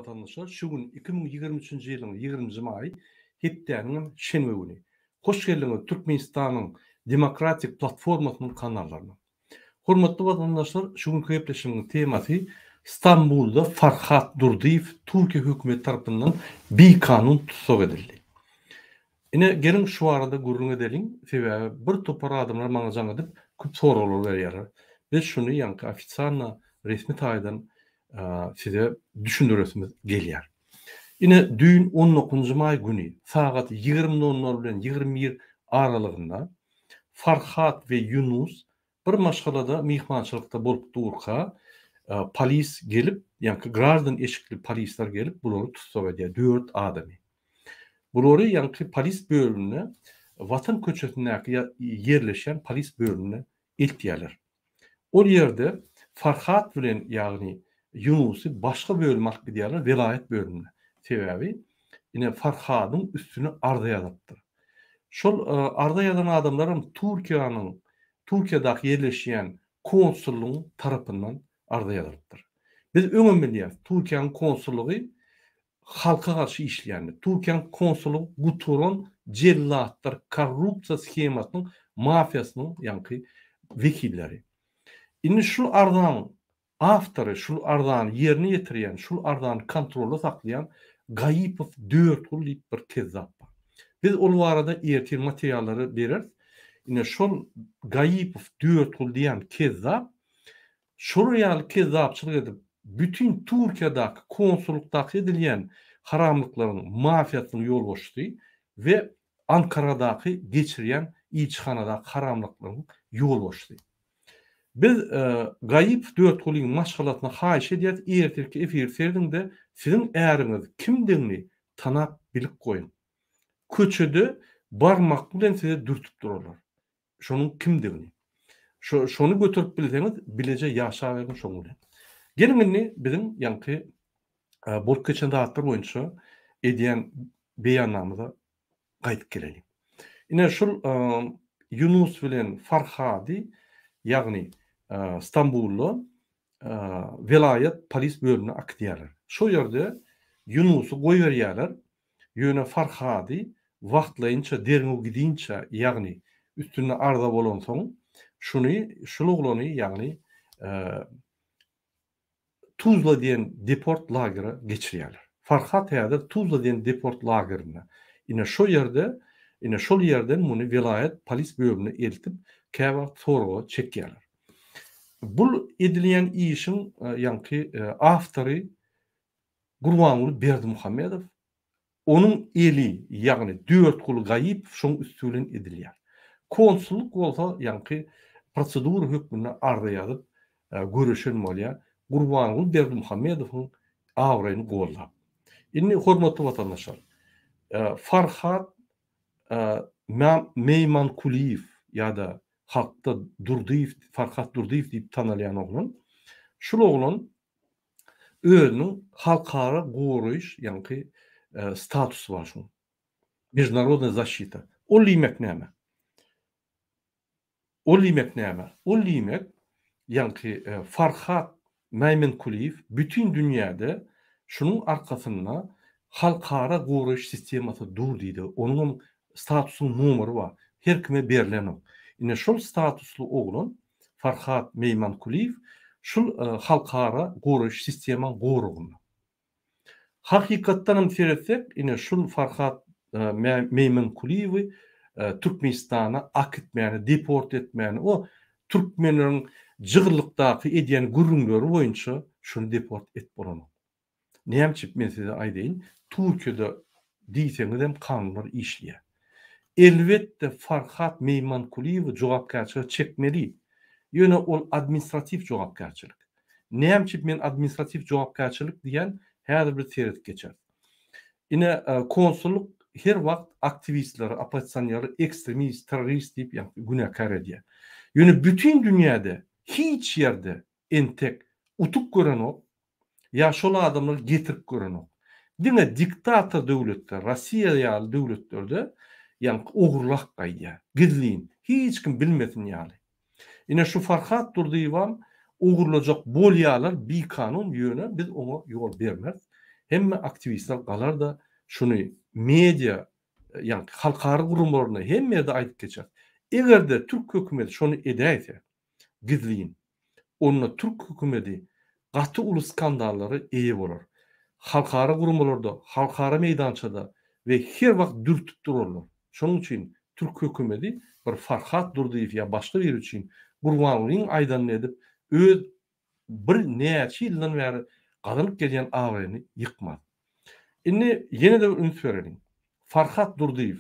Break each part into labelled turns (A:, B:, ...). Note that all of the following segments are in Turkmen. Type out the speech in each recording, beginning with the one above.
A: watandaşlar, şu gün 2023-nji ýylyň 20-nji maýy, hepdäniňem şenbe güni. Hoş geldiňiz Türkmenistanyň Demokratik platformasynyň kanallaryna. Hormatly watandaşlar, şu günki gepleşigimiziň temasy Stambulda Farhat Durdyýew Türkiýe hökümeti tarapyndan bikanun tussag edildi. Ine, geliň şu barada gürrüň edeliň, sebäbi bir topar adamlar maňa jaň edip, köp soraglar berýärler. Biz şuny ýaňky ofitsialno, resmi taýdan size düşündiresimiz gelýär. Ine, düýn on dokuzynjy maý güni sagat 20 nol nol bilen 21 aralygynda Farhat we Ýunus bir maşgalada myhmançylykda bolup durka, polis gelip, ýaňky graždan eşikli polisler gelip, bulary tussag edýär, dört adamy. Bulary ýaňky polis bölümine, Watan köçesindäki ýerleşýän polis bölümine eltýärler. Ol ýerde Farhat bilen, ýagny Ýunusy başga bölüme alyp gidýärler, welaýat bölümine. Sebäbi, ine, Farhadyň üstüne arza ýazypdyr. Şol arza ýazan adamlaram Türkiýäniň, Türkiýedäki ýerleşýän konsullygyň tarapyndan arza ýazylypdyr. Biz öňem bilýäris, Türkiýäniň konsullygy halka garşy işleýändir. Türkiýäniň konsullygy guturan jellatlar, korrupsiýa shemasynyň, mafiýasynyň ýaňky wekilleri. Indi şul arzaň awtory, şul arzany ýerine ýetirýän, şul arzany kontrolda saklaýan Gaýypow Dörtgul diýip bir kezzap bar. Biz ol barada ertir materiallary bereris. Ine şol Gaýypow Dörtgul diýen kezzap Şolar ýaly kezzapçylyk edip, bütin Türkiýedäki konsullykdaky edilýän haramlyklaryň mafiýasynyň ýolbaşçysy we Ankaradaky geçirýän ilçihanadaky haramlyklaryň ýolbaşçysy. Biz Gaýypow Dörtgulyň maşgalasyna haýyş edýäs ertirki efiri serediňde siziň äriňiz kimdigini tanap bilip goýuň. Köçede barmak bilen size dürtüp durarlar. Şonuň kimdigini. Şo şony göterip bilseňiz bileje ýaşaberiň şoň bilen. Geliň indi biziň ýaňky bolup geçen zatlar boýunça edýän beýannamyza gaýdyp geleliň. Ine şul Ýunus bilen Farhady ýagny Stambulda welaýat polis bölümine akidýärler. Şo ýerde Ýunusy goýberýärler. Ýöne Farhady wagtlaýynça derňew gidinçä, ýagny üstünde arza bolansoň, şuny, şul oglany, ýagny Tuzla diýen deport lagere geçirýärler. Farhat häzir Tuzla diýen deport lagerinde. Ine şo ýerde, ine şol ýerden muny welaýat polis bölümine eltip, käwagt soraga çekýärler. Bul edilýän işiň ýaňky awtory Gurbanguly Berdimuhamedow, onuň eli, ýagny Dörtguly Gaýypow şoň üsti bilen edilýär. Konsullyk bolsa ýaňky prosedura hökmünde arza ýazyp göreşen bolýar, Gurbanguly Berdimuhamedowyň abraýyny goldap. Indi hormatly watandaşlar, Farhat Meýmankulyýew ýa-da halkda Durdyýew, Farhat Durdyýew diýip tanalýan oglan, şul oglan özüniň halkara goraýyş ýaňky statusy bar şuň. Mejdunarodnyý zaşita. Ol diýmek näme? Ol diýmek näme? Ol diýmek ýaňky Farhat Mäýmenkulyýew bütin dünýäde şunuň arkasynda halkara goraýyş sistemasy dur diýdi. Onuňam statusyň nomeri bar. Her kime berlenok. Ine şol statusly oglan Farhat Meýmankulyýew şul halkara goraýyş sistemaň goragynda. Hakykatdanam seretsek ine şul Farhat Meýmankulyýewi Türkmenistana akitmäni, deport etmäni o türkmenleriň jygyllykdaky edýän gürrüňleri boýunça şuny deport etip bolanok. Näme üçin men size aýdaýyn, Türkiýede diýseňizem kanunlar işleýär. Elbetde Farhat Meýmankulyýewi jogapkärçilige çekmeli. Ýöne ol administratiw jogapkärçilik. Näme üçin men administratiw jogapkärçilik diýýän, häzir biz seredip geçeris. Ine konsullyk her wagt aktiwistleri, oppozisionerleri ekstremist, terrorist diýip günäkär edýär. Ýöne bütin dünýäde hiç ýerde entek utuk görenok, ýa şol adamlary getirip görenok. Diňe diktator döwletler, Rossiýa ýaly döwletlerde ýaňky ogurlak gaýdýar. Gizlin, hiç kim bilmesin ýaly. Ine şu Farhat Durdyýewam ogurlajak bolýarlar bikanun ýöne biz oňa ýol bermeris. Hemme aktiwistler galar-da şuny media ýaňky halkara guramalarynda hemme ýerde aýdyp geçer. Eger-de türk hökümeti şony edäýse gizlin, onda türk hökümeti gaty uly skandallara eýe bolar. Halkara guramalarda, halkara meýdançada we her wagt dürtüp durarlar. Şonuň üçin türk hökümeti bir Farhat Durdyýew ýa başga biri üçin Gurbangulyň aýdanyny edip öz bir näçe ýyldan bäri gazanyp gelýän abraýyny ýykmaz. Indi ýene-de bir üns bereliň. Farhat Durdyýew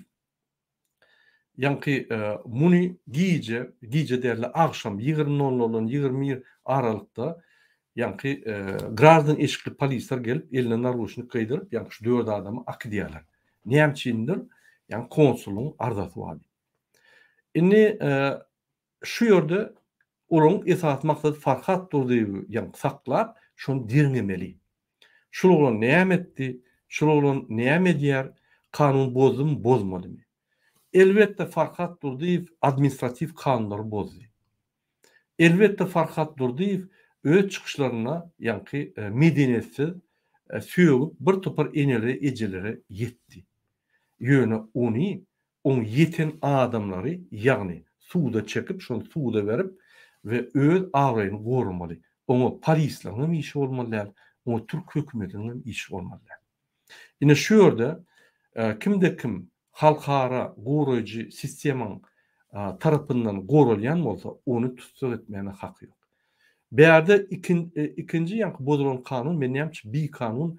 A: ýaňky muny gije, gije däl-de agşam 20 nol noldan 21 aralykda ýaňky graždan eşikli polisler gelip eline naruşnik geýdirip ýaňky şu dört adamy akidýärler. Näme üçindir? Ýaňky konsulyň arzasy bar diýip. Indi Şu ýerde olaryň esasy maksady Farhat Durdyýewi ýaňky saklap, şony derňemeli. Şul oglan näme etdi, şul oglan näme edýär, kanun bozdumy, bozmadymy? Elbetde Farhat Durdyýew administratiw kanunlary bozdy. Elbetde Farhat Durdyýew öz çykyşlarynda ýaňky medeniýetsiz sögüp bir topar enelere, ejelere ýetdi. Ýöne ony Oň ýeten adamlary ýagny suda çekip şony suda berip we öz abraýyny goramaly. Oňa polisleriň hem işi bolmaly däl, oňa türk hökümetiniň hem işi bolmaly däl. Ine şu ýerde kimde kim halkara goraýjy sistemaň tarapyndan goralýan bolsa ony tussag etmäne haky ýok. Bärde ikinji ýaňky bozulan kanun men näme üçin bikanun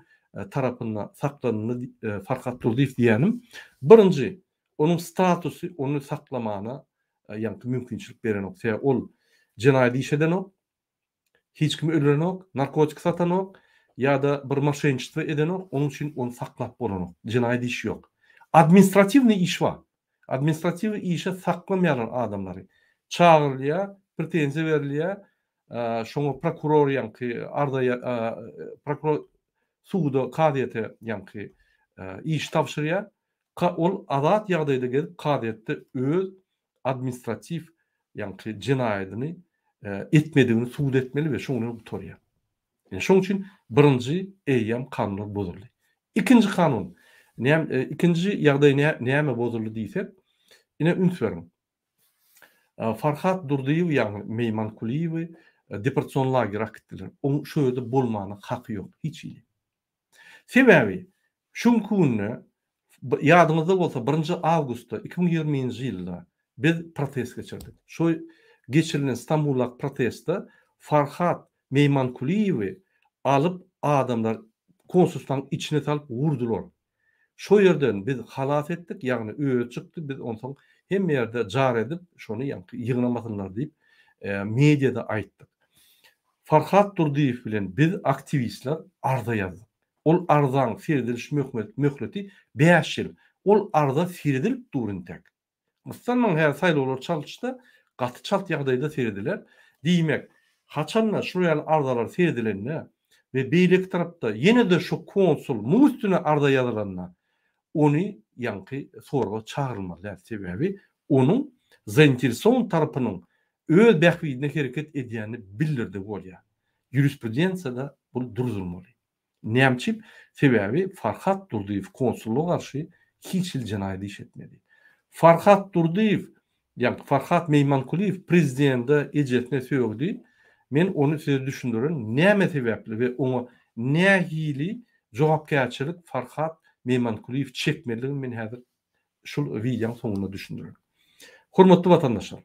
A: tarapynda saklanyldy Farhat Durdyýew diýýänim birinji onuň statusy ony saklamana ýaňky mümkinçilik berenok sebäbi ol jenaýat iş edenok hiç kimi öldürenok narkotik satanok ýa-da bir moşenniçestvo edenok onuň üçin ony saklap bolanok jenaýat işi ýok administratiwnyý iş bar Administratiw işe saklamaýarlar adamlary. Çagyrylýar, pretenziýa berilýär, şoňa prokuror ýaňky arza prokuror suda, kazyýete ýaňky iş tabşyrýar. Ol azat ýagdaýda gezip kazyýetde öz administratiw ýaňky jenaýadyny etmedigini subut etmeli we şoň bilen gutarýar. Ine şoň üçin birinji eýýäm kanunlar bozuldy. Ikinji kanun, näme ikinji ýagdaý näme bozuldy diýsek, ine üns beriň. Farhat Durdyýew ýagny Meýman Kulyýewi deportasion lagere akitdiler. Oň şu ýerde bolmana haky ýok hiç hili. Sebäbi şu günki günde ýadyňyzda bolsa birinji awgustda 2020-nji ýylda biz protest geçirdik. Şo geçirilen Stambuldaky protestde Farhat Meýmankulyýewi alyp adamlar konsulstwaň içine salyp urdular. Şo ýerden biz halas etdik, ýagny özi çykdy, biz onsoň hemme ýerde jar edip, şony ýaňky ýygnamasynlar diýip, mediada aýtdyk. Farhat Durdyýew bilen biz aktiwistler arza ýazdyk. Ol arzaň serediliş möhleti bäş ýyl. Ol arza seredilip dur intäk. Gyssanmaň häzir saýlawlar çalyşsa gaty çalt ýagdaýda serediler. Diýmek, haçanda şular ýaly arzalar seredilende we beýleki tarapda ýene-de şu konsul muň üstüne arza ýazylanda ony ýaňky soraga çagyrylmaly däl. Sebäbi onuň zainteresowan tarapynyň öz bähbidine hereket edýänini bildirdigi bolýar. Ýurisprudensiýada bul durzulmaly. Näme üçin? Sebäbi Farhat Durdyýew konsullyga garşy hiç hili jenaýat iş etmedi. Farhat Durdyýew, ýagny Farhat Meýmankulyýew prezidende ejesine sögdi. Men ony size düşündirerin näme sebäpli we oňa nähili jogapkärçilik Farhat Meýmankulyýew çekmelidigini men häzir şul wideoň soňunda düşündirerin. Hormatly watandaşlar!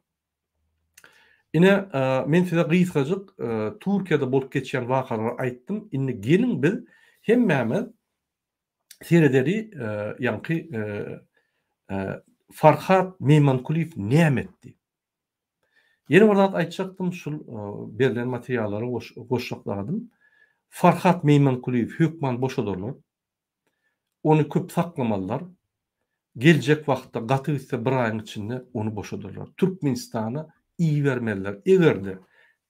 A: Ine, men size gysgajyk Türkiýede bolup geçýän wakalary aýtdym. Indi geliň biz hemmämiz seredeli, ýaňky Farhat Meýmankulyýew näme etdi? Ýene bir zat aýtjakdym, şul berlen materiallara goşjak zadym. Farhat Meýmankulyýew hökman boşadarlar. Ony köp saklamalylar. Geljek wagtda gaty gitse bir aýyň içinde ony boşadarlar. Türkmenistana ibermezler. Eger-de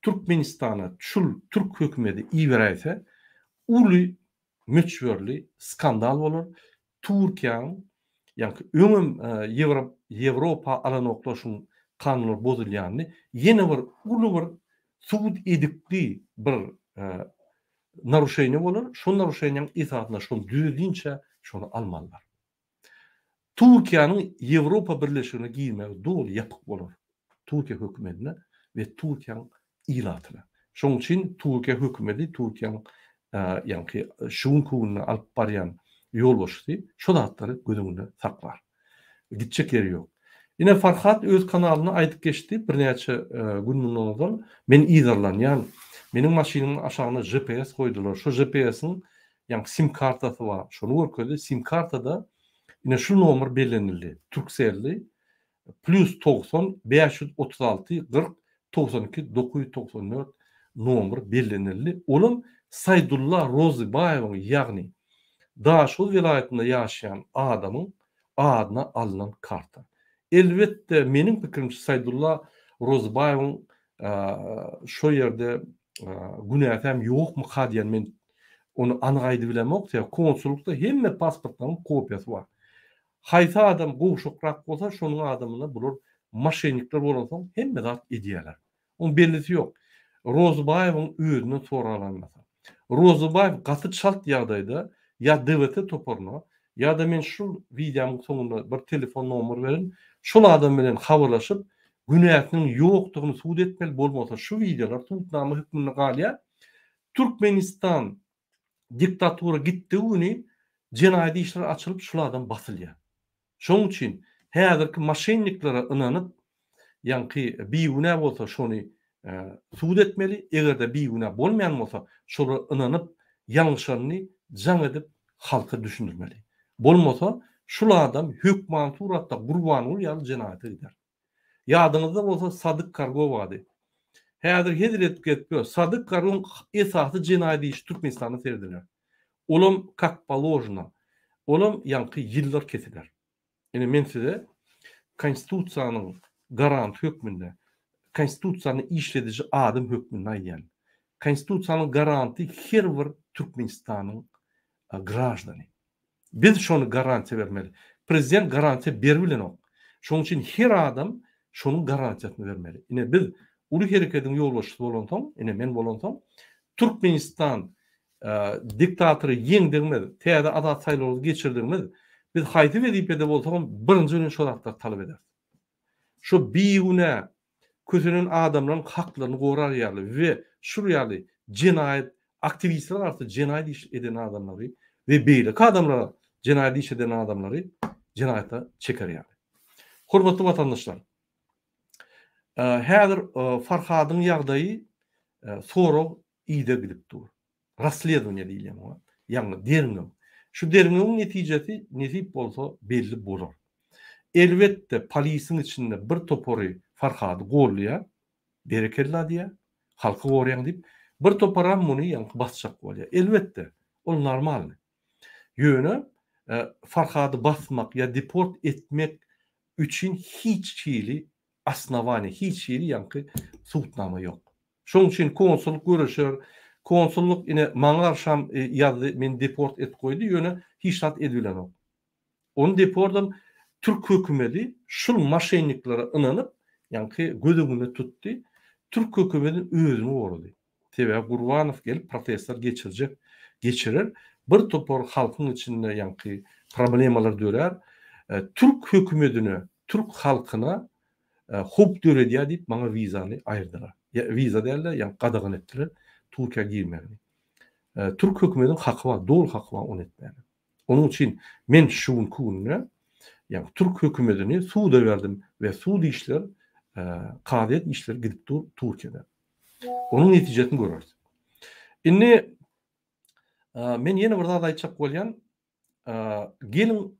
A: Türkmenistana şul türk hökümedi iberäýse uly möçberli skandal bolar. Türkiýäň ýaňky öňem Ýewropa alanoklar şuň kanunlar bozulýanyny ýene bir uly bir subut edikli bir. naruşeniýe bolar, şol naruşeniýäň esasynda şony düzedinçä şony almalylar. Türkiýäniň Ýewropa Birleşigine girmegi doly ýapyk bolar. Türkiýe hökümedine we Türkiýäň ilatyna. Şonuň üçin Türkiýe hökümedi, Türkiýäň ýaňky şu günki günde alyp barýan ýolbaşçysy şo zatlary göz öňünde saklar. Gitjek ýeri ýok. Ine Farhat öz kanalynda aýdyp geçdi birnäçe gün mundan ozal men yzarlanýan, meniň maşynymyň aşagyna GPS goýdular, şo GPS-iň ýaňky sim kartasy bar, şony görkezdi, sim kartada ine şu nomer bellenildi, Turkcell-li plýus 90 536 40 92 994 nomer bellenildi, olam Saýdulla Rozybaýewiň ýagny Daşoguz welaýatynda ýaşaýan adamyň adyna alnan karta. Elbetde meniň pikirimçe Saýdulla Rozybaýewiň şo ýerde günäsäm ýokmyka diýen men ony anyk aýdybilemok sebäbi konsullykda hemme pasportlaryň kopiýasy bar. Haýsy adam gowşakrak bolsa şonuň adamyna bular moşennikler bolansoň hemme zat edýäler. Oň bellisi ýok. Rozybaýewiň özünden soralanmasa. Rozybaýew gaty çalt ýagdaýda ýa DWT toparyna ýa-da men şul wideomyň soňunda bir telefon nomer berin, şol adam bilen habarlaşyp günäsiniň ýokdugyny subut etmeli bolmasa şu wideolar subutnama hökmünde galýar. Türkmenistan diktatura gitdigi güni jenaýat işler açylyp şul adam basylýar. Şonuň üçin häzirki moşenniklere ynanyp, ýaňky bigünä bolsa şony subut etmeli, eger-de bigünä bolmaýan bolsa şolara ynanyp ýalňyşanyny jaň edip halka düşündirmeli. Bolmasa şul adam hökmany suratda Gurbanguly ýaly jenaýata gider. Ýadyňyzda bolsa Sadyk Kargo bardy. Häzir hezil edip gezip ýör. Sadyk Kargoň esasy jenaýat işi Türkmenistanda serediler. Olam kak položeno. Olam ýaňky ýyllar kesiler. Ine men size konstitusiýanyň garanty hökmünde, konstitusiýany işlediji adam hökmünde aýdýan. Konstitusiýanyň garanty her bir Türkmenistanyň graždany. Biz şony garantiýa bermeli. Prezident garantiýa beribilenok. Şonuň üçin her adam şonuň garantiýasyny bermeli. Ine biz uly herekediň ýolbaşçysy bolansoň, ine men bolansoň, Türkmenistan diktatory ýeňdigimiz, täze azat saýlawlary geçirdigimiz, biz haýsy wezipede bolsagam birinji bilen şo zatlary talap ederis. Şo bigünä kösenen adamlaryň haklaryny gorar ýaly we şul ýaly jenaýat aktiwistlere garşy jenaýat iş eden adamlary we beýleki adamlara jenaýat iş eden adamlary jenaýata çeker ýaly. Hormatly watandaşlar, häzir Farhadyň ýagdaýy sorag ideg gidip dur. Rasledowaniýe diýilýär muňa. Ýagny derňew. Şu derňewiň netijesi nesip bolsa belli bolar. Elbetde polisiň içinde bir topary Farhady gollaýar, berekella diýýär, halky goraýaň diýip, bir toparam muny ýaňky basjak bolýar. Elbetde, ol normalny. Ýöne Farhady basmak ýa deport etmek üçin hiç hili osnowaniýa, hiç hili ýaňky subutnama ýok. Şoň üçin konsullyk göreşer. Konsullyk ine maňa garşam ýazdy, meni deport edip goýdy, ýöne hiç zat edibilenok. Ony depordam türk hökümedi şul moşenniklere ynanyp, ýaňky göz öňünde tutdy. Türk hökümedi özüni gorady. Sebäbi Gurbanow gelip protestler geçirjek, geçirer. Bir topar halkyň içinde ýaňky problemalar dörär. Türk hökümedine, türk halkyna howp döredýär diýip maňa wizany aýyrdylar. Ýa wiza däl-de, ýaňky gadagan etdiler Türkiýä girmegini. Türk hökümediniň haky bar, doly haky bar ony etmäge. Onuň üçin men şu günki günde ýagny türk hökümedini suda berdim we sud işler, kazyýet işleri gidip dur Türkiýede. Onuň netijesini göreris. Indi men ýene bir zat aýtjak bolýan. Geliň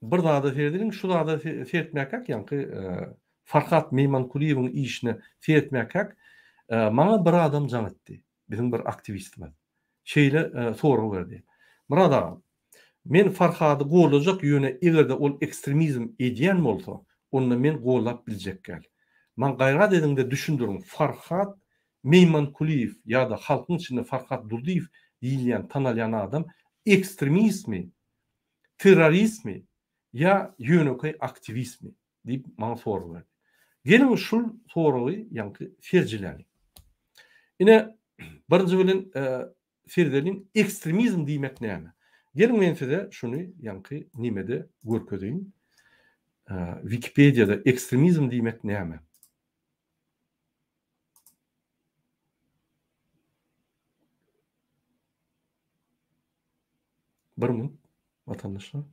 A: bir zada seredeliň, şu zada seretmäkäk, ýaňky Farhat Meýmankulyýewiň işine seretmäkäk, maňa bir adam jaň etdi, biziň bir aktiwistimiz. Şeýle sorag berdi. Myrat aga, men Farhady gollajak, ýöne eger-de ol ekstremizm edýän bolsa, onda men gollap biljek däl. Maňa gaýrat ediň-de düşündiriň, Farhat Meýmankulyýew ýa-da halkyň içinde Farhat Durdyýew diýilýän tanalýan adam ekstremistmi, terroristmi ýa ýönekeý aktiwistmi diýip maňa sorag berdi. Geliň şul soragy ýaňky seljeläliň. Ine, birinji bilen. seredeliň ekstremizm diýmek näme? Geliň men size şuny ýaňky nimede görkezeýin. Wikipediýada ekstremizm diýmek näme? Bir minut watandaşlar.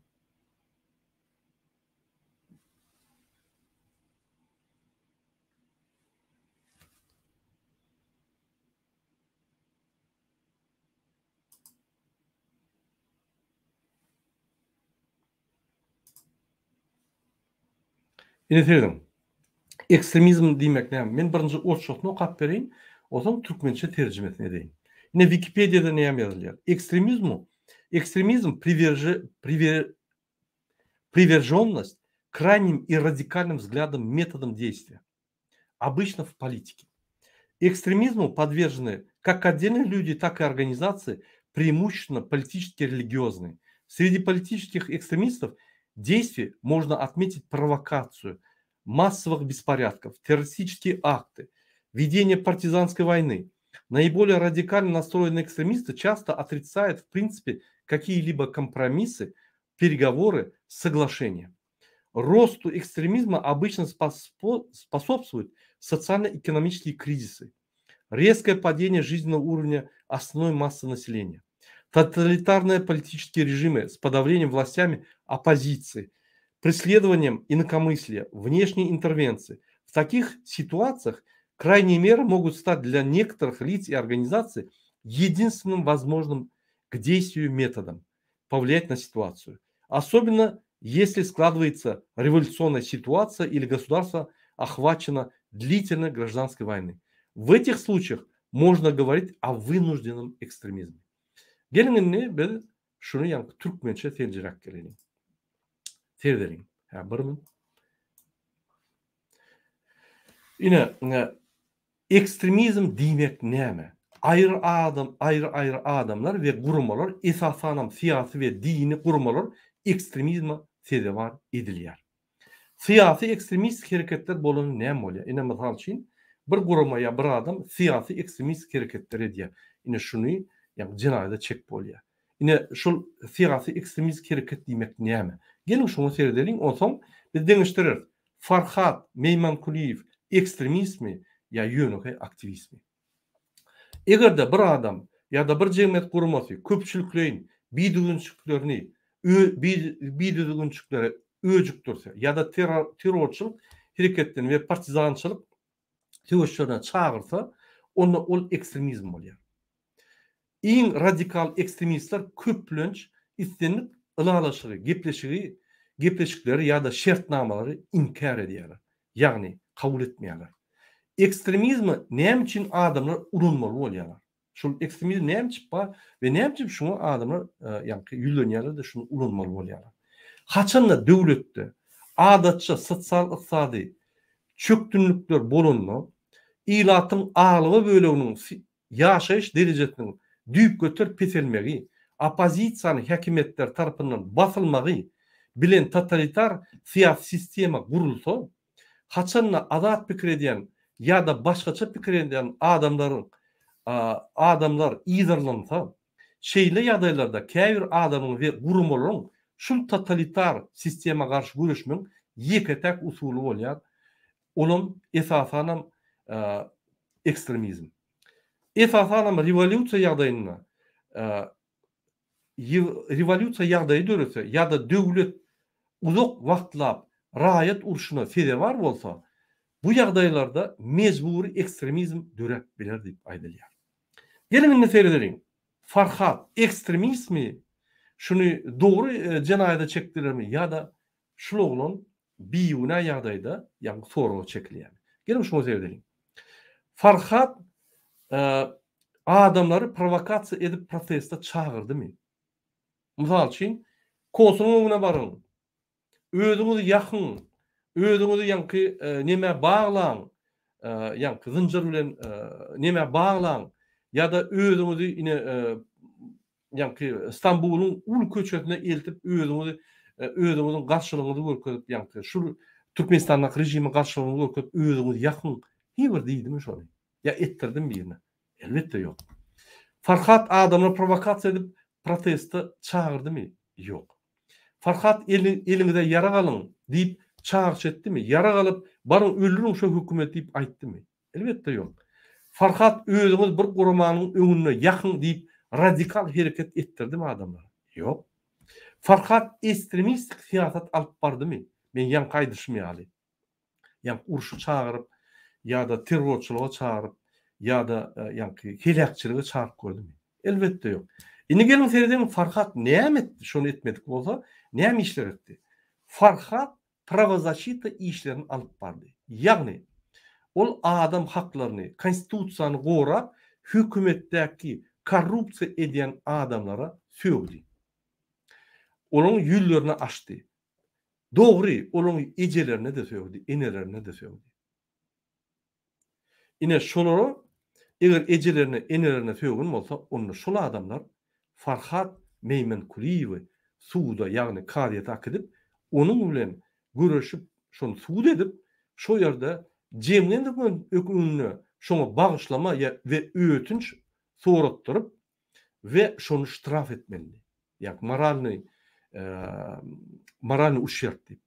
A: Ine serediň. Ekstremizm diýmek näme? Men birinji orsçasyny okap bereýin, onsoň türkmençe terjimesini edeýin. Ine Wikipediýada näme ýazylýar? Ekstremizmu, ekstremizm priwerže, priwer, priweržennost krajnim i radikalnym wzglядам metodam deýstwiýa. Обычно в политике. Экстремизму подвержены как отдельные люди, так и организации, преимущественно политически религиозные. Среди политических экстремистов действий можно отметить провокацию массовых беспорядков, террористические акты, ведение партизанской войны. Наиболее радикально настроенные экстремисты часто отрицают в принципе какие-либо компромиссы, переговоры, соглашения. Росту экстремизма обычно способствуют социально-экономические кризисы, резкое падение жизненного уровня основной массы населения, тоталитарные политические режимы с подавлением властями оппозиции, преследованием инакомыслия, внешней интервенции. В таких ситуациях крайние меры могут стать для некоторых лиц и организаций единственным возможным к действию методом повлиять на ситуацию. Особенно если складывается революционная ситуация или государство охвачено длительной гражданской войной. В этих случаях можно говорить о вынужденном экстремизме. Geliň indi biz şuny ýaňky türkmençe seljeräk geleliň. Seredeliň. Hä, bir minut. Ine, Ekstremizm diýmek näme? Aýry adam, aýry-aýry adamlar we guramalar, esasanam syýasy we dini guramalar ekstremizme sezewar edilýär. Syýasy ekstremistik hereketler bolanda näme bolýar? Ine, mysal üçin, bir gurama ýa bir adam syýasy ekstremistik hereketler edýär. Ine, şuny ýagny jenaýata çekip bolýar. Ine, şol syýasy ekstremistik hereket diýmek näme? Geliň şoňa seredeliň, onsoň biz deňeşdireris. Farhat Meýmankulyýew ekstremistmi ýa ýönekeý aktiwistmi? Eger-de bir adam ýa-da bir jemgyýet guramasy köpçülikleýin bidüzgünçiliklerini bidüzgünçiliklere öjükdirse ýa-da terrorçylyk hereketlerine we partizançylyk söweşlerine çagyrsa, onda ol ekstremizm bolýar. Iň radikal ekstremistler köplenç islendik ylalaşygy, gepleşigi, gepleşikleri ýa-da şertnamalary inkär edýärler, ýagny kabul etmeýärler. Ekstremizmi näme üçin adamlar ulanmaly bolýarlar? Şol ekstremizm näme üçin bar we näme üçin şuňa adamlar ýaňky ýüzlenýärler-de şuny ulanmaly bolýarlar? Haçanda döwletde adatça sosial-ykdysady çökdünlikler bolanda, ilatyň aglaba böleginiň ýaşaýyş derejesiniň düýpgöter peselmegi, oppozisiýany häkimiýetler tarapyndan basylmagy bilen totalitar syýasy sistema gurulsa, haçanda azat pikir edýän ýa-da başgaça pikir edýän adamlaryň adamlar yzarlansa, şeýle ýagdaýlarda käbir adamyň we guramalaryň şul totalitar sistema garşy göreşmegiň ýeke-täk usuly bolýar, olam esasanam ekstremizm. Esasanam rewolýusiýa ýagdaýynda rewolýusiýa ýagdaýy dörese ýa-da döwlet uzak wagtlap raýat urşuna sezewar bolsa, bu ýagdaýlarda mejbury ekstremizm döräp biler diýip aýdylýar. Geliň indi seredeliň. Farhat ekstremistmi? Şuny dogry jenaýata çekdilermi ýa-da şul oglan bigünä ýagdaýda ýagny soraga çekilýär. Geliň şuňa seredeliň. Farhat adamlary prowokasiýa edip proteste çagyrdymy? Mysal üçin, konsulyň öňüne baryň, özüňizi ýakyň, özüňizi ýaňky nemä baglaň, ýaňky zynjyr bilen nemä baglaň ýa-da özüňizi ine ýaňky Stambulyň uly köçesine eltip özüňizi özüňiziň garşylygyňyzy görkezip ýaňky şul Türkmenistandaky režime garşylygyňyzy görkezip özüňizi ýakyň hiý bir diýdimi şony ýa etdirdimi birine? Elbetde ýok. Farhat adamlary prowokasiýa edip proteste çagyrdymy? Ýok. Farhat eliňize ýarag alyň diýip çagyryş etdimi? Ýarag alyp baryň öldüriň şo hökümeti diýip aýtdymy? Elbetde ýok. Farhat özüňiz bir guramanyň öňünde ýakyň diýip radikal hereket etdirdimi adamlara? Ýok. Farhat estremistik syýasat alyp bardymy? Men ýaňky aýdyşym ýaly. Ýaňky urşa çagyryp ýa-da terrorçylyga çagyryp ýa-da ýaňky heläkçilige çagyryp gördümi? Elbetde ýok. Indi geliň seredeliň Farhat näme etdi şony etmedik bolsa näme işler etdi? Farhat prawozaşita işlerini alyp bardy. Ýagny ol adam haklaryny, konstitusiýany gorap hökümetdäki korrupsiýa edýän adamlara sögdi. Olaryň ýüzlerini açdy. Dogry, olaryň ejelerine-de sögdi, enelerine-de sögdi. Ine, şolara eger ejelerine, enelerine sögen bolsa, onda şol adamlar Farhat Meýmenkulyýewi suda, ýagny kazyýete akidip, onuň bilen göreşip, şony sud edip, şo ýerde jemgyýetiň öňünde şoňa bagyşlama ýa we ötünç soratdyryp we şony ştraf etmelidi. Ýa moralnyý moralnyý uşerb diýip.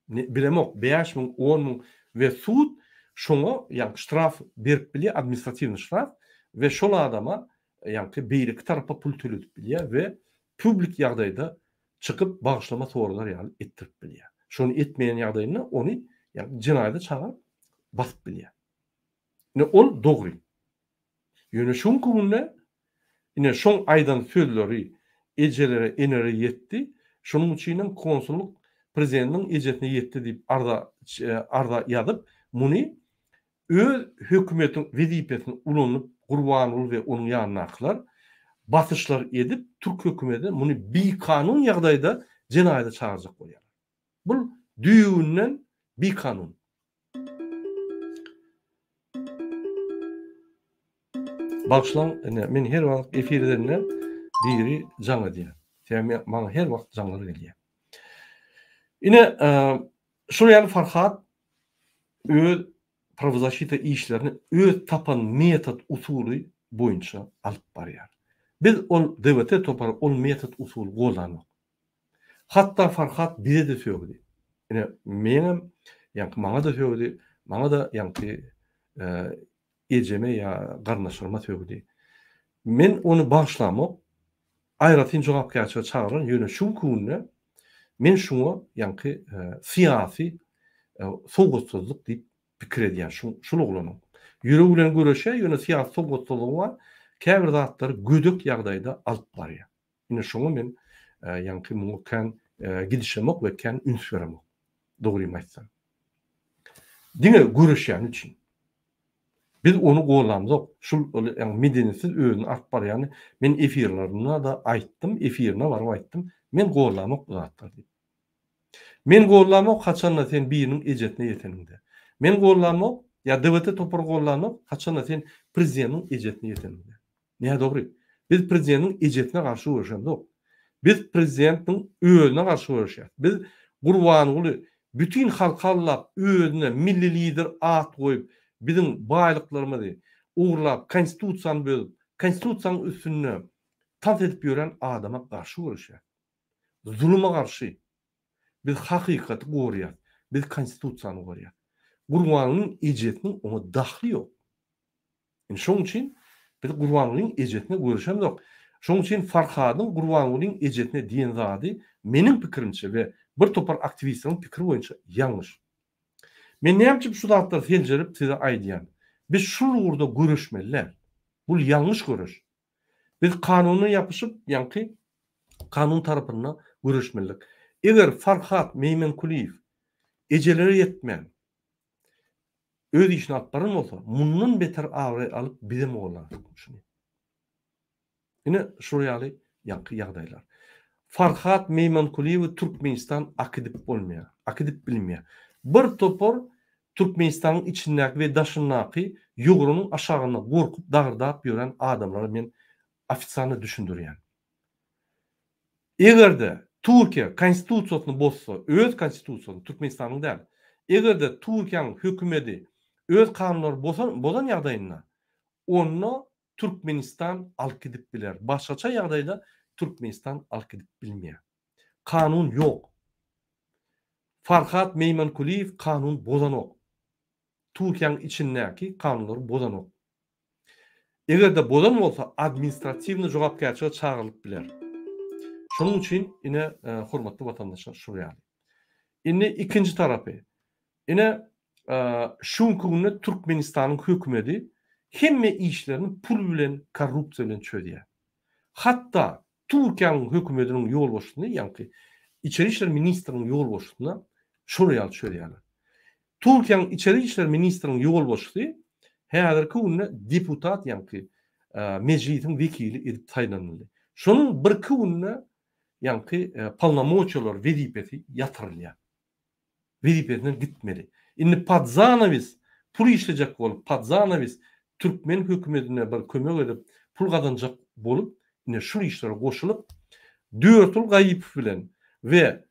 A: Bilemok, 5000, 10000 we sud şoňa ýa ştraf berip bilýär, administratiwnyý ştraf we şol adama ýaňky beýleki tarapa pul töledip bilýär we publik ýagdaýda çykyp bagyşlama soralar ýaly etdirip bilýär. Şony etmeýän ýagdaýynda ony ýa jenaýata çagyryp basyp bilýär. Ine ol dogry. Ýöne şu günki günde ine şoň aýdan sözleri ejelere, enelere ýetdi. Şonuň üçinem konsullyk prezidentiň ejesine ýetdi diýip arza arza ýazyp, muny öz hökümetiň wezipesini ulanyp Gurbanguly we onuň ýanyndakylar basyşlar edip türk hökümeti muny bikanun ýagdaýda jenaýata çagyrjak bolýarlar. Bul düýbünden bikanun. Bagyşlaň, ine, men her wagt efir edende biri jaň edýär. Sebäbi maňa her wagt jaňlar gelýär. Ine, şol ýaly Farhat öz prawozasita işlerini öz tapan metod usuly boýunça alyp barýar. Biz ol DWT topary ol metod usuly goldanok. Hatda Farhat bize-de sögdi. Ine, meňem, ýaňky maňa-da sögdi, maňa-da ýaňky ejeme ýa garyndaşlaryma sögdi. Men ony bagyşlamok, aýratyn jogapkärçilige çagyraryn, ýöne şu günki günde men şuňa ýaňky syýasy sowatsyzlyk diýip pikir edýän şu şul oglanyň. Ýüregi bilen göreşýär, ýöne syýasy sowatsyzlygy bar, käbir zatlary gödek ýagdaýda alyp barýar. Ine şoňa men ýaňky muňa kän gidişemok we kän üns beremok. Dogrymy aýtsam. Diňe göreşýäni üçin. Biz ony gollamzok. Şul ýaňky medeniýetsiz özüni alyp barýany men efirlerinde-de aýtdym, efirine baryp aýtdym. Men gollamok bu zatlary diýip. Men gollamok haçanda sen biriniň ejesine ýeteniňde. Men gollamok ýa DWT topary gollanok haçanda sen prezidentiň ejesine ýeteniňde. Nädogry. Biz prezidentiň ejesine garşy göreşemzok. Biz prezidentiň özüne garşy göreşýäs. Biz Gurbanguly bütin halky aldap özüne milli lider at goýup biziň baýlyklarymyzy ogurlap konstitusiýany bözüp konstitusiýanyň üstünde tans edip ýören adama garşy göreşýäs. Zuluma garşy. Biz hakykaty gorýas. Biz konstitusiýany gorýas. Gurbangulyň ejesiniň oňa dahly ýok. Indi şoň üçin biz Gurbangulyň ejesine görüşemzok. Şoň üçin Farhadyň Gurbangulyň ejesine diýen zady meniň pikirimçe we bir topar aktiwistleriň pikiri boýunça ýalňyş. Men näme üçin şu zatlary seljerip size aýdýan. Biz şul ugurda göreşmeli däl. Bul ýalňyş göreş. Biz kanuna ýapyşyp ýaňky kanun tarapynda göreşmelidik. Eger Farhat Meýmenkulyýew ejelere ýetmän öz işini alyp baran bolsa, mundan beter abraý alyp bizem gollardyk şuny. Ine şular ýaly ýaňky ýagdaýlar. Farhat Meýmankulyýewi Türkmenistan akidip bolmaýar, akidip bilmeýär. Bir topar Türkmenistanyň içindäki we daşyndaky ýogranyň aşagynda gorkup dagyrdap ýören adamlara men ofisialno düşündirýän. Eger-de Türkiýe konstitusiýasyny bozsa, öz konstitusiýasyny, Türkmenistanyň däl, eger-de Türkiýäniň hökümedi öz kanunlary bozan ýagdaýynda, onda. Türkmenistan alyp gidip biler. Başgaça ýagdaýda Türkmenistan alyp gidip bilmeýär. Kanun ýok. Farhat Meýmankuliýew kanun bozanok. Türkiýäniň içindäki kanunlary bozanok. Eger-de bozan bolsa administratiwnyý jogapkärçilige çagyrylyp biler. Şonuň üçin ine hormatly watandaşlar şul ýaly. Indi ikinji tarapy. Ine şu günki günde Türkmenistanyň hökümedi hemme işlerini pul bilen korrupsiýa bilen çözýär. Hatda Türkiýäniň hökümediniň ýolbaşçysyny ýaňky içeri işler ministriniň ýolbaşçysyna şol ýaly çözýärler. Türkiýäniň içeri işler ministriniň ýolbaşçysy häzirki günde deputat ýaňky mejlisiň wekili edip saýlanyldy. Şonuň birki günde ýaňky polnomoçiýalar wezipesi ýatyrylýar. Wezipesinden gitmeli. Indi pod zanawis pul işlejek bolup, pod zanawis türkmen hökümedine bir kömek edip pul gazanjak bolup ine şul işlere goşulyp Dörtül Gaýypow bilen we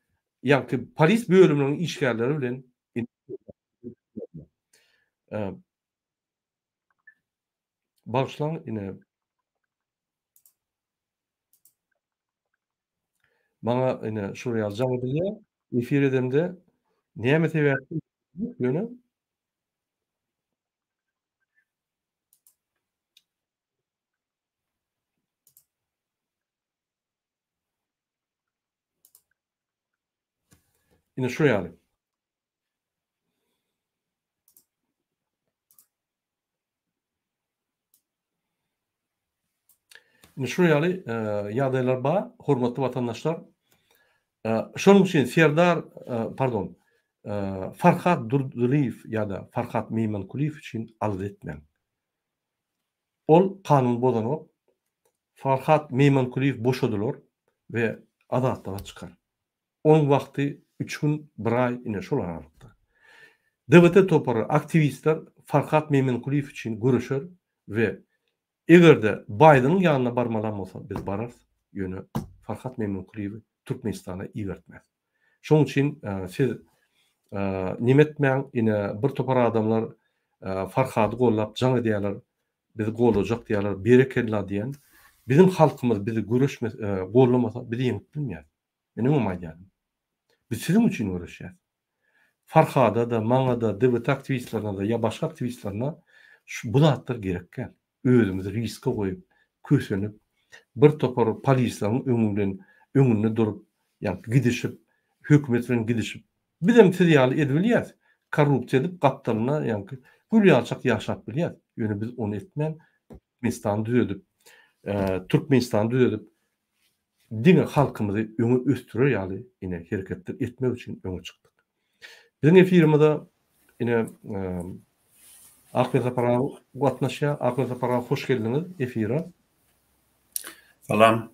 A: ýaňky polis bölüminiň işgärleri bilen Bagyşlaň ine Maňa ine şul ýaly jaň edilýär. Efir edemde näme sebäpden ýöne Ine şu ýaly. Indi şu ýaly e, ýagdaýlar bar, hormatly watandaşlar. E, şonuň üçin Serdar, e, pardon, Farhat Durdylyýew ýa-da Farhat Meýmankulyýew üçin alada etmäň. Ol kanun bozanok. Farhat Meýmankulyýew boşadylar we azatlyga çykar. Onuň wagty üç gün, bir aý, ine şol aralykda. DWT topary, aktiwistler Farhat Memenkulyýew üçin göreşer we eger-de Baýdeniň ýanyna barmalam bolsa biz bararys, ýöne Farhat Memenkulyýewi Türkmenistana ibertmeris. Şonuň üçin siz neme etmäň, ine bir topar adamlar Farhady gollap jaň edýärler, bizi gollajak diýýärler, berekella diýen. Biziň halkymyz bizi göreşmese, gollamasa biz ýeňip bilmeýäris. Men öňem aýdýardym. Biz siziň üçin göreşýäs. Farhada-da, maňa-da, DWT aktiwistlerine-de ýa başga aktiwistlerine şu bu zatlar gerek däl. Özümizi riske goýup, kösenip, bir topar polisleriň öňi bilen öňünde durup, ýa gidişip, hökümet bilen gidişip. Bizem siz ýaly edibilýäs. Korrupsiýa edip gapdalynda ýaňky gül ýalçak ýaşap bilýäs. Ýöne biz ony etmän, Türkmenistany düzedip, Türkmenistany düzedip, diňe halkymyzy öňe ösdürer ýaly ine hereketler etmek üçin öňe çykdyk. Biziň efirimize ine Akbel Sapar aga gatnaşýar. Akbel Sapar aga hoş geldiňiz efire.
B: Salam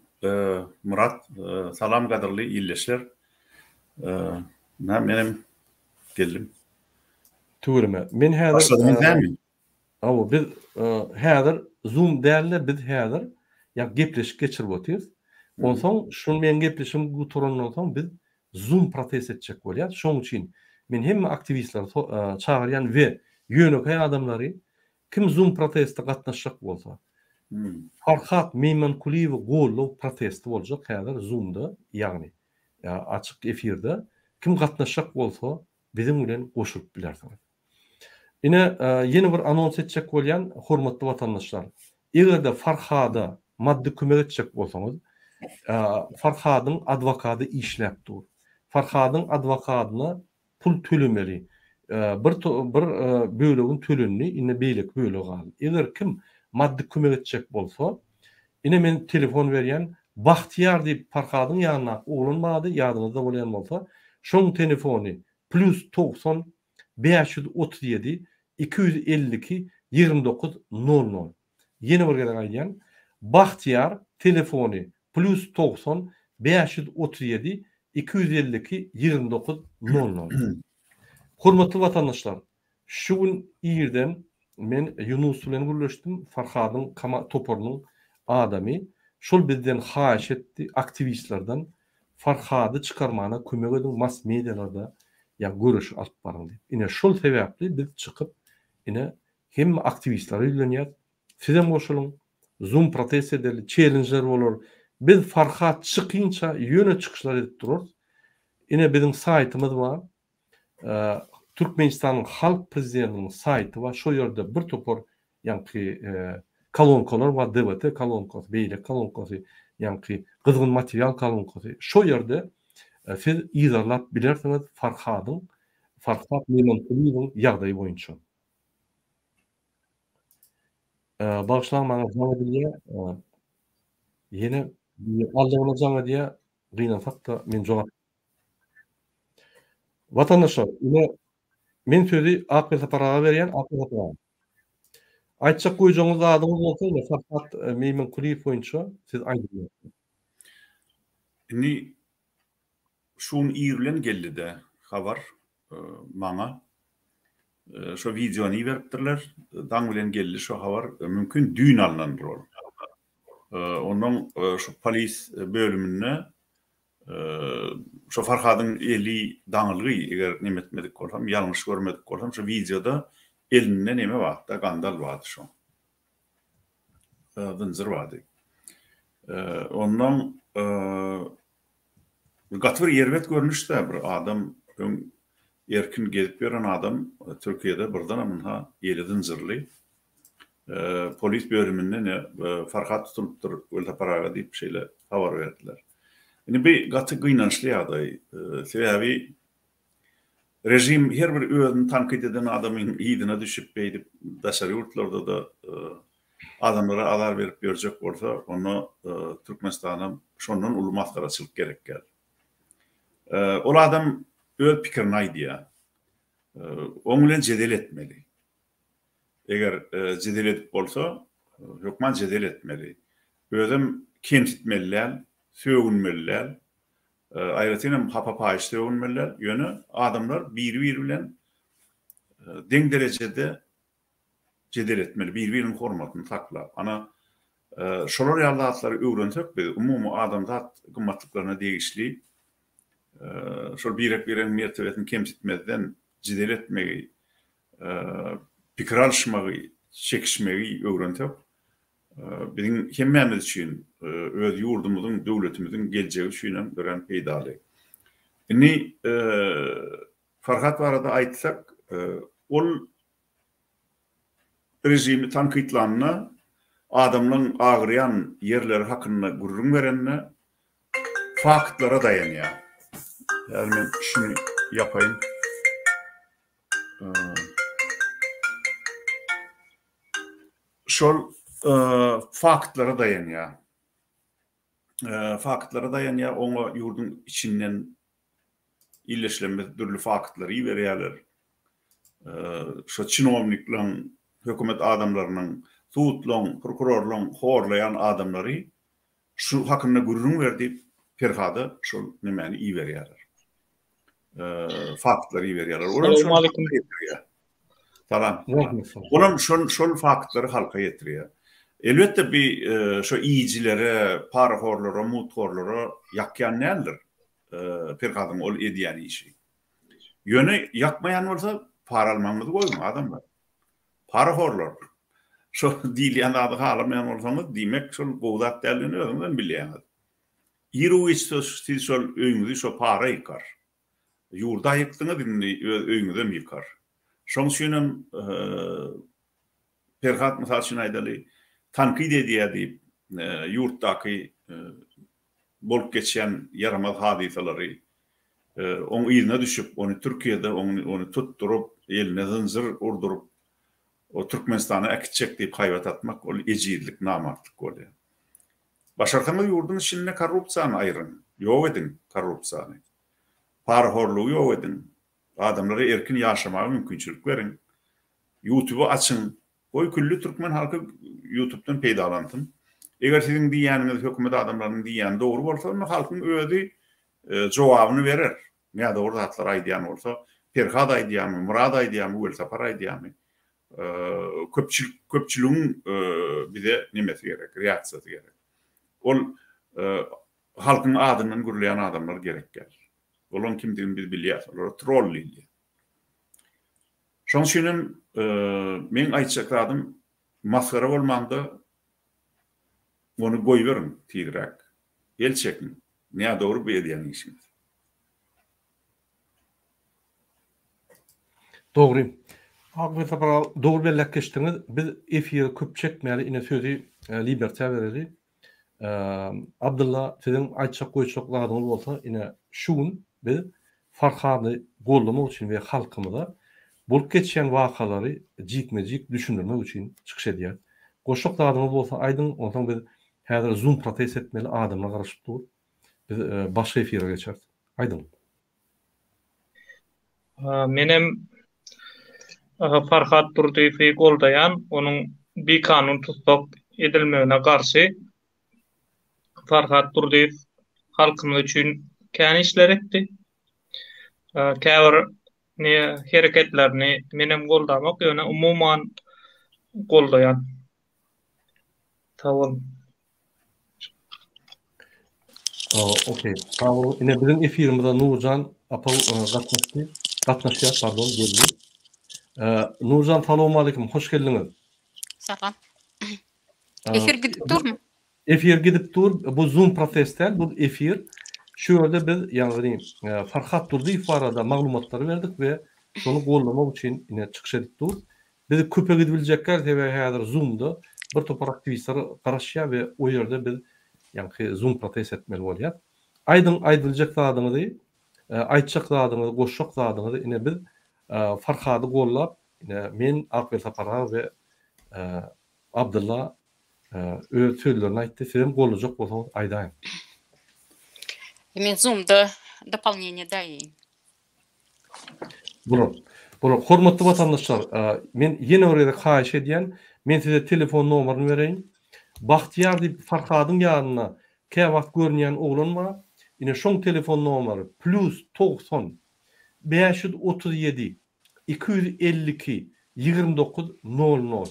B: Murat, salam gadyrly ildeşler. Ine menem geldim.
A: Tüweleme. Men häzir
B: Başladyňyz dälmi?
A: Hawa, biz häzir Zoom däl-de, biz häzir ýa gepleşik geçirip otyrys. Onsoň şu meň gepleşigim gutarandan soň biz Zoom protest etjek bolýas. Şonuň üçin men hemme aktiwistleri çagyrýan we ýönekeý adamlary kim Zoom proteste gatnaşjak bolsa, Farhat Meýmankulyýewi goldaw protesti boljak häzir Zoom-da, ýagny açyk efirde kim gatnaşjak bolsa biziň bilen goşulyp bilersiňiz. Ine, ýene bir anons etjek bolýan, hormatly watandaşlar. Eger-de Farhada maddy kömek etjek bolsaňyz, Farhadyň adwokady işläp dur. Farhadyň adwokadyna pul tölemeli. Bir bir bölegini tölendi, indi beýleki bölegi galdy. Eger kim maddy kömek etjek bolsa, ine men telefon berýän, Bagtyýar diýip Farhadyň ýanyndaky oglan bardy, ýadyňyzda bolýan bolsa, şoň telefony plýus 90 537 252 29 nol nol. Ýene bir gezek aýdýan, Bagtyýar telefony plýus 90 537 252 29 nol nol. Hormatly watandaşlar, şu gün irden men Ýunus bilen gürleşdim, Farhadyň toparynyň adamy. Şol bizden haýyş etdi, aktiwistlerden, Farhady çykarmana kömek ediň mass medialarda ýa göreşi alyp baryň diýip. Ine şol sebäpli biz çykyp ine hemme aktiwistlere ýüzlenýäs. Sizem goşulyň. Zoom protest edeli, çellenjler bolar. Biz Farhat çykynça ýöne çykyşlar edip durarys. Ine biziň saýtymyz bar. Türkmenistanyň Halk prezidentiniň saýty bar. Şo ýerde bir topar ýaňky kolonkalar bar, DWT kolonkasy, beýleki kolonkasy, ýaňky gyzgyn material kolonkasy. Şo ýerde siz yzarlap bilersiňiz Farhadyň, Farhat Meýmankulyýewiň ýagdaýy boýunça. Bagyşlaň maňa jaň edilýär. Ýene aldygyna jaň edýär. Gynansak-da men jogap Watandaşlar, ine men sözi Akbel Sapar aga berýän, Akbel Sapar aga. Aýtjak goýjagyňyz zadyňyz bolsa, ine Farhat Meýmenkulyýew boýunça siz aýdyp bilersiňiz.
B: Indi şu gün ir bilen geldi-de habar maňa. Şo wideony iberipdirler. Daň bilen geldi şo habar. Mümkin düýn alnandyr ol. Ondan şu polis bölüminde şo Farhadyň eli daňylgy, eger neme etmedik bolsam, ýalňyş görmedik bolsam, şo wideoda elinde neme bardy-da, gandal bardy şoň. Zynjyr bardy. Ondan Gaty bir erbet görnüşdä bir adam öň erkin gezip ýören adam Türkiýede birdenem ynha eli zynjyrly polis bölüminde ne Farhat tutulypdyr Welsapar aga diýip şeýle habar berdiler. Indi bi gaty gynançly ýagdaý. Sebäbi režim her bir özüni tankyt eden adamyň yzyna düşüp beýdip daşary ýurtlarda-da adamlara azar berip ýörjek bolsa, onda Türkmenistana şondan uly masgaraçylyk gerek däl. Ol adam öz pikirini aýdýar. Oň bilen jedel etmeli. Eger jedel edip bolsa, hökman jedel etmeli. Özem kemsitmeli däl, sögünmeli däl. Aýratynam hapa-paýyş sögünmeli däl. Ýöne adamlar biri-biri bilen deň derejede jedel etmeli, bir-biriniň hormatyny saklap. Ana, şolar ýaly zatlary öwrensek biz, umumy adamzat gymmatlyklaryna degişli şol birek-biregiň mertebesini kemsitmezden jedel etmegi, pikir alyşmagy, çekişmegi öwrensek, biziň hemmämiz üçin, öz ýurdumyzyň, döwletimiziň geljegi üçin hem örän peýdaly. Indi Farhat barada aýtsak, ol režimi tankytlanda, adamlaň agyrýan ýerleri hakynda gürrüň berende faktlara daýanýar. Häzir men şuny ýapaýyn. Şol faktlara daýanýar. Faktlara daýanýar, oňa ýurduň içinden Ildeşlerimiz dürli faktlary iberýärler. Şo çinowniklaryň, hökümet adamlarynyň, sudlaryň, prokurorlaryň horlaýan adamlary şu hakynda gürrüň ber diýip Perhada şol nemäni iberýärler. Faktlary iberýärler. Olam şol halka ýetirýär. Salam. Olam şol şol faktlary halka ýetirýär. Elbetde bi şo iýijilere, parahorlara, muthorlara ýakýan däldir. Perhadyň ol edýän işi. Ýöne ýakmaýan bolsa para almagyňyzy goýuň adamlar. Parahorlar. Şo diýilýän zady halamaýan bolsaňyz, diýmek şol gowy zat däldigini özüňizem bilýäňiz. Iru-giç siz şol öýüňizi şo para ýykar. Ýurda ýykdyňyz indi öz öýüňizem ýykar. Şoň üçinem Perhat mysal üçin aýdaly tankyt edýär diýip ýurtdaky bolup geçýän ýaramaz hadysalary, oň yzyna düşüp, ony Türkiýede ony tutduryp, eline zynjyr urduryp, o Türkmenistana äkitjek diýip haýbat atmak, ol ejizlik, namartlyk bolýar. Başarsaňyz ýurduň içinde korrupsiýany aýryň, ýok ediň korrupsiýany. Parahorlugy ýok ediň. Adamlara erkin ýaşamaga mümkinçilik beriň. Ýutuby açyň, Goý külli türkmen halky ýutubdan peýdalansyn. Eger siziň diýýäniňiz hökümet adamlarynyň diýýäni dogry bolsa onda halkyň özi jogabyny berer. Nädogry zatlar aýdýan bolsa Perhat aýdýamy, Myrat aýdýamy, Welsapar aýdýamy. Köpçülik köpçüligiň bize nemesi gerek, reaksiýasy gerek. Ol halkyň adyndan gürleýän adamlar gerek däl. Olaň kimdigini biz bilýäs. Olara troll diýilýär. Şoň üçin hem meň aýtjak zadym masgara bolmaňda. Ony goýberiň tizräk. El çekiň. Nädogry bu edýän işiňiz.
A: Dogry. Akbel Sapar aga dogry belläp geçdiňiz. Biz efiri köp çekmäli ine sözi Libertä bereli. Abdylla siziň aýtjak goýjak zadyňyz bolsa ine şu gün biz Farhady goldamak üçin we halkymyza bolup geçýän wakalary jikme-jik düşündirmek üçin çykyş edýäs. Goşjak zadyňyz bolsa aýdyň onsoň biz häzir zoom protest etmeli adamlar garaşyp dur. Biz başga efire geçeris. Aýdyň.
C: Menem Farhat Durdyýewi goldaýan, onuň bikanun tussag edilmegine garşy. Farhat Durdyýew halkymyz üçin kän işler etdi. Käbir hereketlerini menem goldamok, ýöne umuman goldaýan. Sag boluň.
A: Okey. Sag boluň. Ine biziň efirimize Nurjan apa gatnaşdy. Gatnaşýar, pardon, geldi. Nurjan salowmaleýkim, hoş geldiňiz.
D: Salam. Efir gidip durmy?
A: Efir gidip dur. Bu Zoom proses däl, bu efir. Şu ýerde biz, ýagny Farhat Durdyýew barada maglumatlary berdik we şony goldamak üçin ine çykyş edip dur. Biz köpe gidibiljekgäl sebäbi häzir zoomda bir topar aktiwistler garaşýar we o ýerde biz ýaňky zoom protest etmeli bolýar. Aýdyň aýdyljak zadyňyzy, aýtjak zadyňyzy, goşjak zadyňyzy ine biz Farhady gollap ine men Akbel Sapar aga we Abdylla öz sözlerini aýtdy. Sizem gollajak bolsaňyz aýdaýyň.
D: Men zoomda dopolneniýe daýyn.
A: Bolar. Bolar. Hormatly watandaşlar, men ýene bir gezek haýyş edýän, men size telefon nomerini bereýin. Bagtyýar diýip Farhadyň ýanynda käwagt görünýän oglan bar. Ine şoň telefon nomeri plýus 90 537 252 29 nol nol.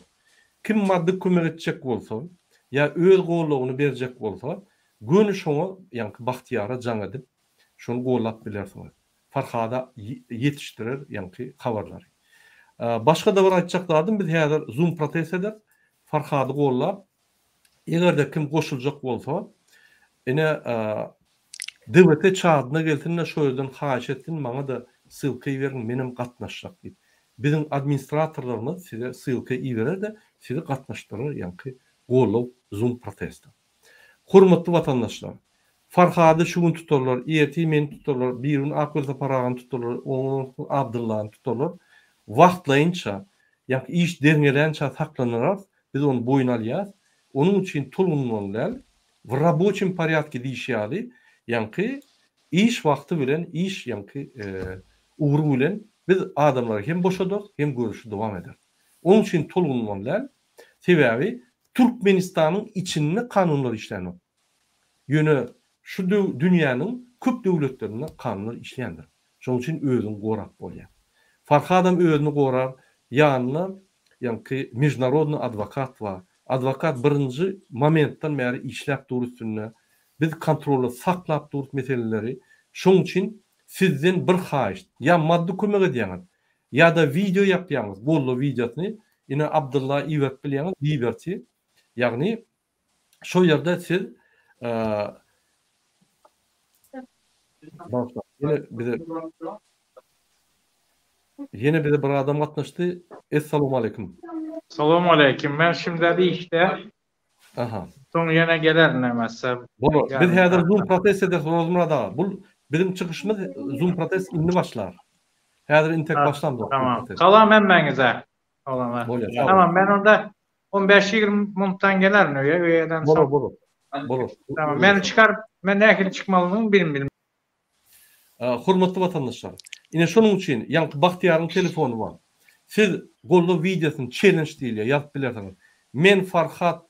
A: Kim maddy kömek etjek bolsa ýa öz goldawyny berjek bolsa, göni şoňa, ýaňky Bagtyýara jaň edip, Şony gollap bilersiňiz. Farhada ýetişdirer ýaňky habarlary. Başga-da bir aýtjak zadym biz häzir zoom protest ederis. Farhady gollap egerde kim goşuljak bolsa ine DWT çadyna gelsin-de şo ýerden haýyş etsin maňa-da ssylka iberiň menem gatnaşjak diýip. Biziň administratorlarymyz size ssylka iberer-de sizi gatnaşdyrar ýaňky gollow zoom proteste. Hormatly watandaşlar! Farhady şu gün tutarlar, ertir meni tutarlar, birigün Akgül Sapar agany tutarlar, ondan soň Abdyllany tutarlar. Wagtlaýynça, ýa-da iş derňelänçä saklanarys, biz ony boýun alýas. Onuň üçin tolgunmaly däl. W raboçim porýadke diýişi ýaly, ýaňky iş wagty bilen, iş ýaňky ugry bilen biz adamlary hem boşadarys, hem göreşi dowam ederis. Onuň üçin tolgunmaly däl. Sebäbi Türkmenistanyň içinde kanunlar işlänok. Ýöne şu dünýäniň köp döwletlerinde kanunlar işleýändir. Şonuň üçin özüňi gorap bolýar. Farhadam özüni gorar, ýanynda ýaňky mežnarodnyý adwokat bar. Adwokat birinji momentden bäri işläp dur üstünde. Biz kontrolda saklap durus meseleleri. Şonuň üçin sizden bir haýyşt, ýa maddy kömek edýäňiz, Ýa-da wideo ýapýaňyz, golda wideosyny ine Abdylla iberip bilýäňiz, Liberty, ýagny şo ýerde siz Bagyşlaň, ýene bize Ýene bize bir adam gatnaşdy. Essalawmaleýkim.
C: Salowmaleýkim. Men şimdä işde.
A: Aha.
C: Soň ýene gelerin nämätse.
A: Bolar. Biz häzir zoom protest ederis Rozmyrat aga. Bul biziň çykyşymyz zoom protest indi başlar. Häzir intek başlamzok.
C: Tamam. Salam hemmäňize. Salam.
A: Bolýar.
C: Tamam men onda 15-20 minutdan gelerin öýe, öýeden soň.
A: Bolar, bolar. Bolar.
C: Tamam. Meni çykaryp, men nähili çykmalydygyny bilmedim.
A: Hormatly watandaşlar, ine şonuň üçin ýaňky Bagtyýaryň telefony bar. Siz goldaw wideosyny challenge diýilýär ýazyp bilersiňiz. Men Farhat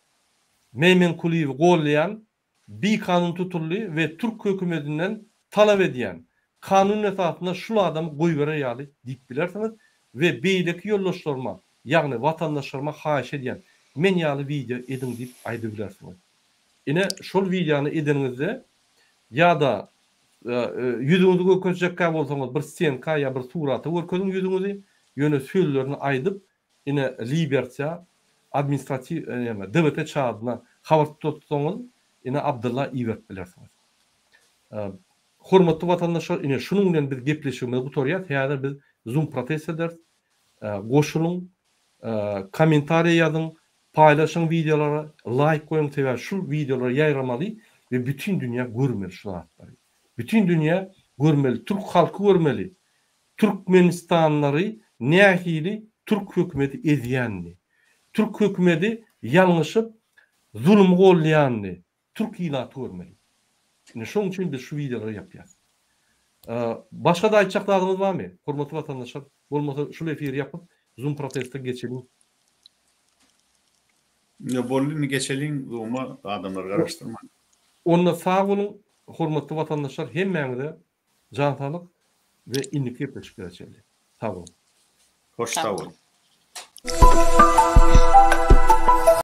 A: Meýmenkulyýewi goldaýan, bikanun tutuldy we türk hökümedinden talap edýän, kanun esasynda şul adamy goýberer ýaly diýip bilersiňiz we beýleki ýoldaşlaryma, ýagny watandaşlaryma haýyş edýän, men ýaly wideo ediň diýip aýdybilersiňiz. Ine şol wideony edeniňizde ýa-da ýüzüňizi görkezjekkä bolsaňyz bir stenka ýa bir surata görkeziň ýüzüňizi, ýöne sözlerini aýdyp ine Libertýa administratiw näme DWT çadyna. Habar tutsaňyz ine Abdylla iberip bilersiňiz. Hormatly watandaşlar ine şunuň bilen biz gepleşigimizi gutarýas. Häzir biz zoom protest ederis. Goşulyň, kommentariýa ýazyň, paýlaşyň wideolara, laýk goýuň sebäbi şul wideolar ýaýramaly we bütin dünýä görmeli şu zatlary. Bütin dünýä görmeli, türk halky görmeli. Türkmenistanlary nähili türk hökümeti ezýänini. Türk hökümeti ýalňyşyp zulum golýanyny türk ilaty görmeli. Ine şoň üçin biz şu wideolary ýapýas. Başga-da aýtjak zadyňyz barmy, hormatly watandaşlar? Bolmasa şul efiri ýapyp zoom proteste geçeliň.
B: Ýok boldy indi geçeliň zooma adamlary garaşdyrman.
A: Onda sag boluň hormatly watandaşlar hemmäňize jan saglyk we indiki gepleşiklere çenli. Sag boluň.
B: Hoş sag boluň.